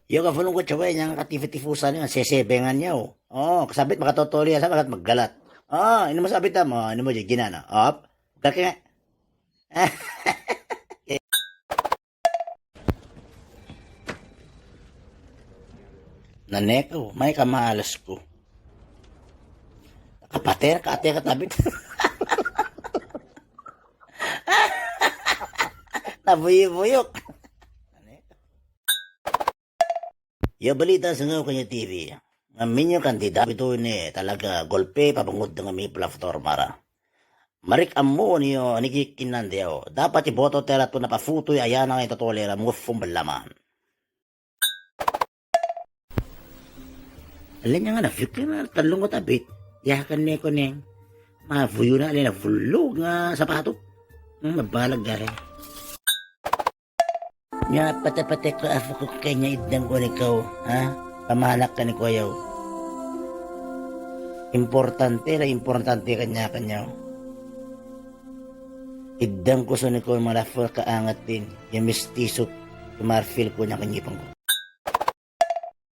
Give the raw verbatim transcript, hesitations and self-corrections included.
Yo ka fulung ko coba yang ka tifu-tifu usan yang sese bengan yau. Oh, kesabit maka totoli ya sama kat megalat. Oh, ini masa bita mo, ini mo jijinan. Op. Gak ya. Nanek ko, mai ka males ko. Kapater, kater katabit. Nabuyuk-buyuk. Ya, balita sengau kanya T V. Ngaminyo kan tidak itu ini talaga golpe pabengud dengan mi plaftor mara. Marik amu ni yo niki kinan dia. Dapat ci boto tera tu napa futu ya yana itu tolera mufum belaman. Elen yang ada fikir telung kota bit. Ya kan ne koneng. Ma vuyuna lena vulu nga sapatu. Mabalag gare. Nya pete-pete ko afu ko kenya idang ko ni kau, ha? Pamanak ka ni ko yau. Importante la importante kenya kenya. Idang ko so ni ko malafu ka angetin, ya mistisuk, ya marfil ko nya kenyipeng ko.